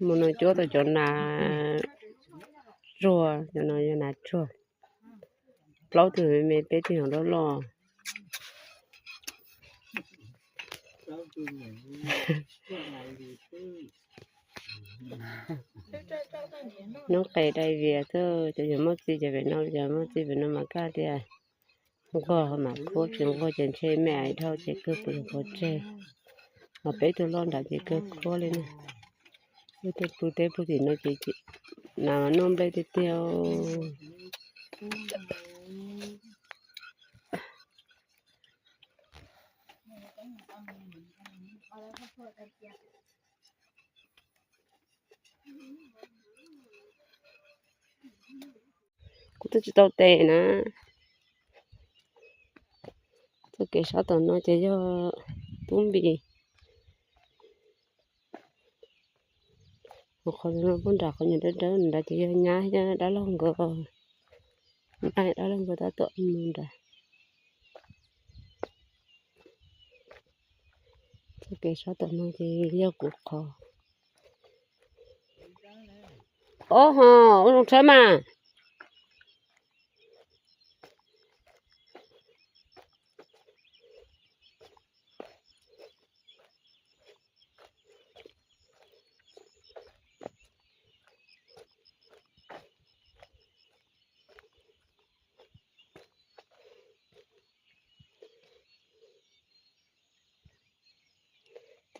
Mus no cuab tau cov nas tsuag, cov no yog nas tsuag. Plaub tug me me, peb tug yog loj loj. Hnub qis dai vias xwb, cov yog muaj txiv ces pem no, cov muaj txiv pem no mas kaj tiag. Nquag mas khuab, tsis nquag ces ntshe me ais dhau ces kawg pw qhov tseg. Mas peb tug loj nrad ces kawg khuab li na. Ib tug pw teb pw tim no ces nas noj nplej tiag tiag. Kuv twb tsis tau tes na. Txoj kev sab tom no ces yog tub npis. Qhov no puag nram qhov nyuag dawb dawb nrad ces yog nyab thiab dab laug nkawd. Nyab dab laug nkawd tab tom mus nrad. Txoj kev sab tom no ces yog kuv qhov. Ob ho, ua zoo tshawb mas.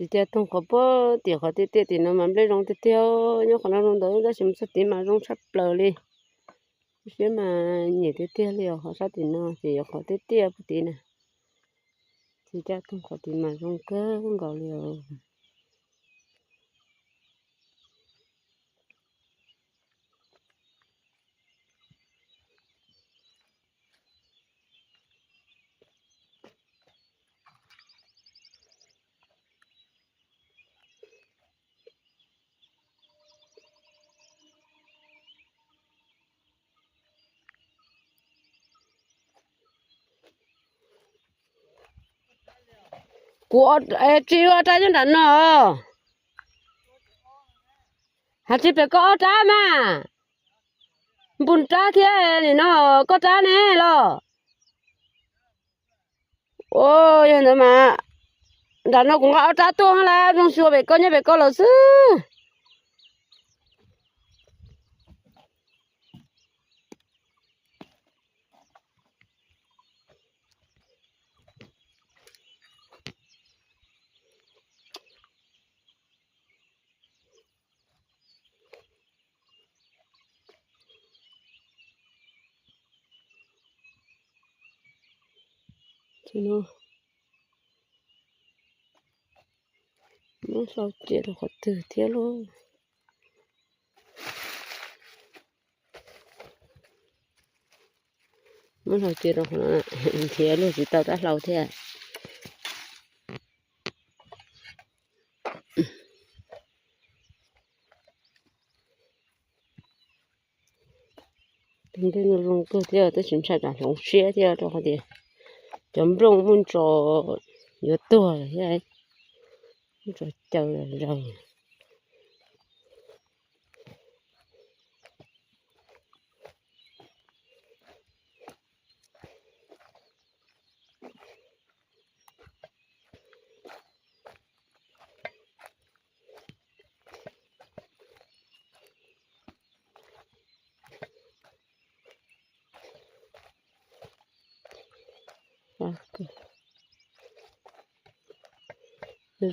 Txiv Caj Toog qhov puag tim qhov tiaj tiaj tim no mas nplej zoo tiag tiag, nyob qhov no zoo ntau tab sis mus txog tid mas zoo tshaj plaws li. Lub siab mas nyiam tiag tiag li os, qhov sab tim no ces yuav qhov tiaj tiaj puag tid na. Txiv Caj Toog qhov tid mas zoo kawg nkaus li os. Kuv tsis ua rab nyob nram no. Hais tsis pem koj ob rab mas. Npus rab thiab nim no koj rab ne los. Yog ntawd mas nram no kuv nqa ob rab tuaj lawm, zoo xyuas pem koj nyob pem koj lawm xwb. Muab hlau cia rau qhov twg thiab lauj? Muab hlau cia rau qhov no, nrhiav luag tsis tau rab hlau thiab. Tus ntej no zoo kawg thiab tab sis ntshai tsam hloov siab thiab rau qhov tias cov nplooj muaj ntsos yuav tuag lawm thiab, muaj ntsos caws zaws.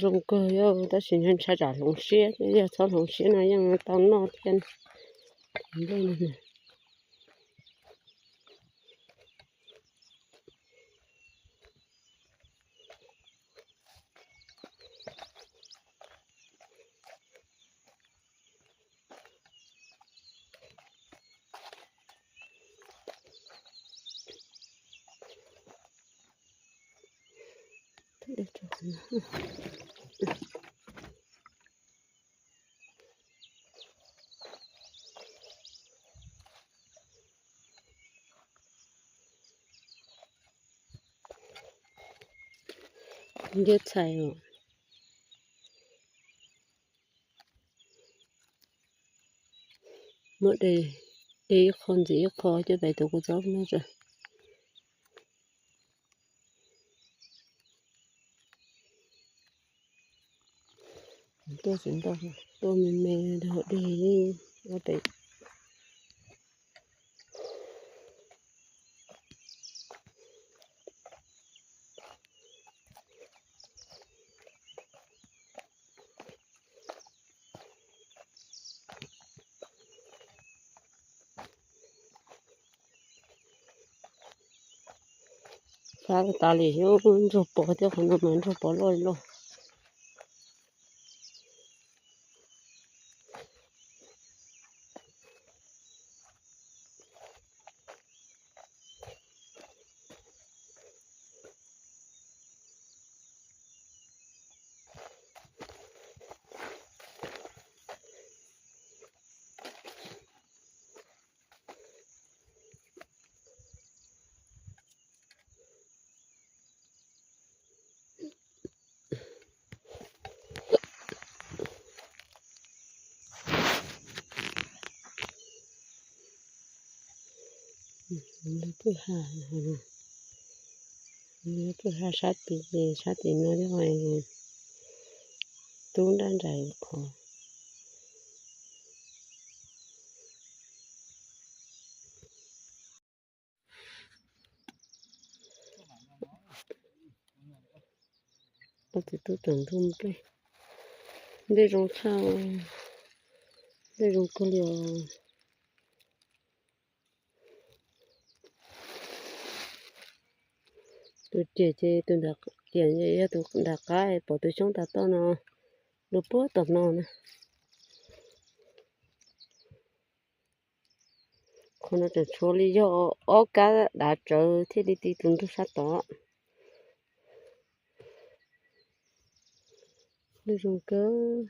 Zoo kawg yog tab sis ntshai tsam hloov siab, yog txhob hloov siab no yeej tau noj thiab. Nceb txhais os. Muab de, de ib qho ntxiv ib qho coj pem tus kua txob no tso. Tuaj tsis ntau, tuaj me me de ob pem. Fab tas li, ntsuag pov thiab, qhov no mas ntsuag pov loj li loj. Pwj ha, pwj ha sab tid ces sab tim no thiab, tub nrab nraim qhov. Ob txiv tub tseem ntuj nplej, nplej zoo tshaj, nplej zoo kawg li os. Tus riam ces tus nram, riam yog tus nram qab, pom tus xyoob tas toj no luag puag tom no na. Qhov no tseem tshuav li yog ob kab dav tsawv thiaj li ti tus ntug sab tod. Nplej zoo kawg.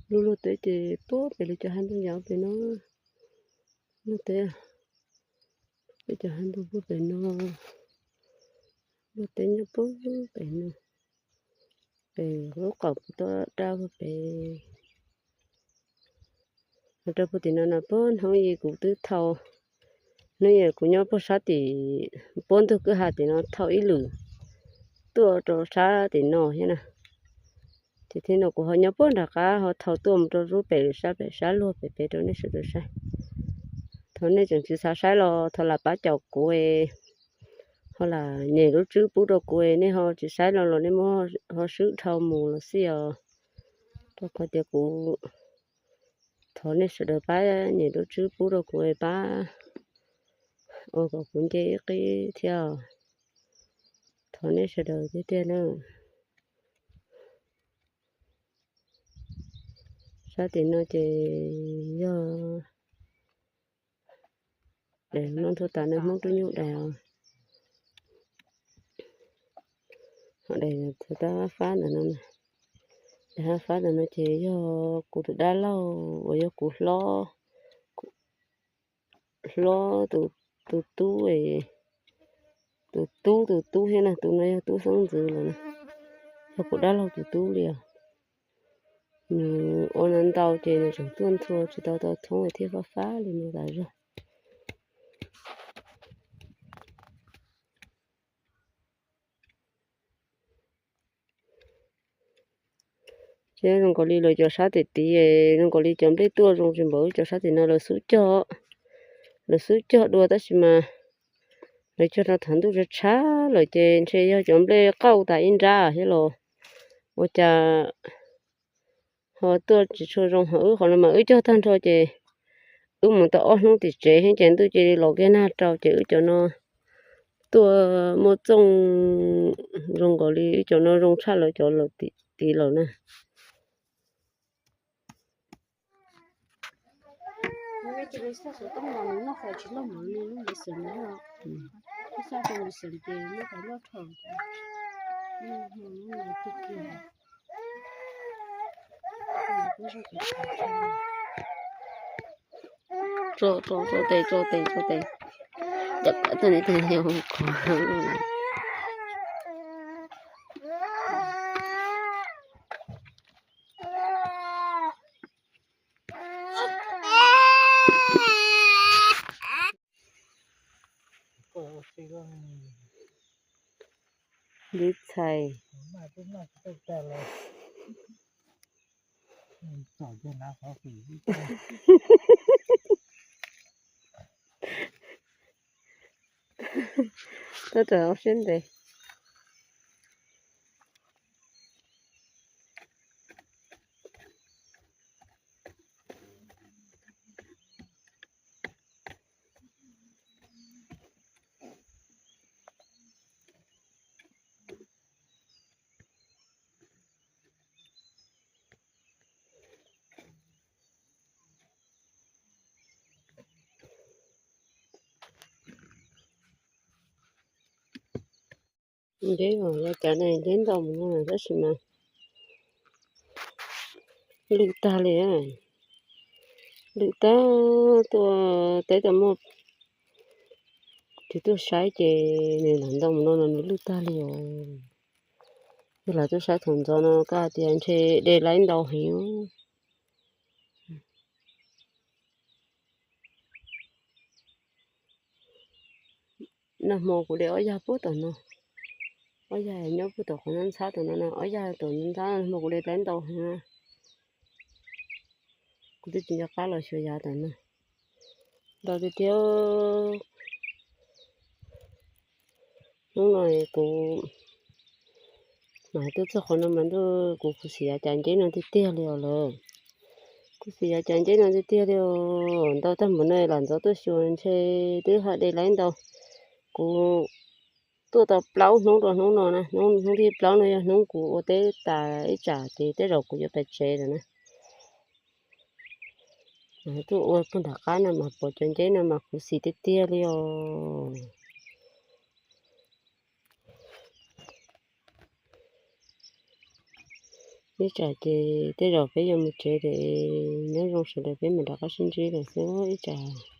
Lub luag teb ces puag pem lawv cov hav ntoo yau pem no. Luag teb, peb cov hav ntoo puag pem no. Luag teb nyob puag pem no, pem lub qaum puag ta dab puag pem. Rau puag tim no no puag hnub ib kuv twb thau, hnub ib kuv nyob puag sab tim puab ntug kwj ha tim no thau ib lwm tuaj rau sab tim no thiab na. Ces thaum no kuv ho nyob puag nram qab ho thau tuaj mus rau lub pem sab pem sab luag pem pem rau nej sawv daws saib. Thaum nej tseem tsis xav saib los thov lam pab caum kuv, ho lam nyem lub tswb pub rau kuv, nej ho tsis saib los los nej muab ho swb dhau mus los xij os. Rau qhov tias kuv thov nej sawv daws pab nyem lub tswb pub rau kuv pab ua kom kuv nce ib qib thiab. Thov nej sawv daws tiag tiag na. Sab tim no ces yog daim no nthuav tas no Hmoob Tub Nyuj daim os. Ho daim nthuav tas hab fab ntawm no, daim hab fab ntawm no ces yog kuv tus dab laug uas yog kuv hlob, hlob tus tub, tus tub tus tub thiab na, tus no yog tub xeeb ntxwv lawm, yog kuv dab laug tus tub li os. Nws ua ntau ces nws tseem tuaj ntxhua tsis tau tau thoob thiaj fab fab li no tas zog. Ces zoo nkaus li lawv cov sab tim tid, zoo nkaus li cov nplej tuaj zoo tsis npaum wb cov sab tim no lawv xub cog, lawv xub cog dua tab sis mas lawv cog rau thaum ntuj tshav tshav lawm ces ntshe yog cov nplej qauj tas ib nrab thiab los ua cas ho tuaj tsis tshua zoo. Ho wb qhov no mas wb cog tag nrho ces wb mus tau ob hnub tim tsev thiab ces ntuj cia li los kiag nag rau ces wb cov no tuaj muaj txooj zoo nkaus li wb cov no zoo tshaj lawv cov lawm tim tid lawm na. Tso, tso, tso tes, tso tes, tso tes. Tuaj ne, tuaj ne, hu ko. Ntxim txhais. Tuaj rawm siab ntev. Nteb os, yav cav ne nteb ntau mus no tab sis mas lwj tag li. Lwj tag, tuaj teb tau muaj, tsis tuaj saib ces nws lam ntau mus no no nws lwj tag li os. Yog lam tuaj saib thaum ntxov no koj hais tias ntshe de laib ntau heev. Nag hmo kuv de ob yag puag tom no, ob yag nyob puag tom qhov ntxhab tom no, ob yag tom ntxhab nag hmo kuv de laib ntau heev. Kuv twb tsis nco qab los xyuas yav tom no. Ntau tiag tiag. Hnub no kuv mas tuaj txog qhov no mas ntuj, kuv khuv xim yav cav nceb no tiag tiag li os lawm. Khuv xim yav cav nceb no tiag tiag li os. Ntau tag npaum no lam ntxov tuaj xyuas ntshe twb haj de laib ntau. Kuv tuaj tau plaub hnub rau hnub no na, hnub thib plaub no yog hnub kuv ua teb tas ib tsam ces tej zaum kuv yuav pais tsev lawm na. Mas tuaj ua puag nram qab no mas pom cov nceb no mas khuv xim tiag tiag li os. Ib tsam ces tej zaum peb yuav mus tsev ces nyob zoo sawv daws, peb mam rov qab sib ntsib lawm xwb ib tsam.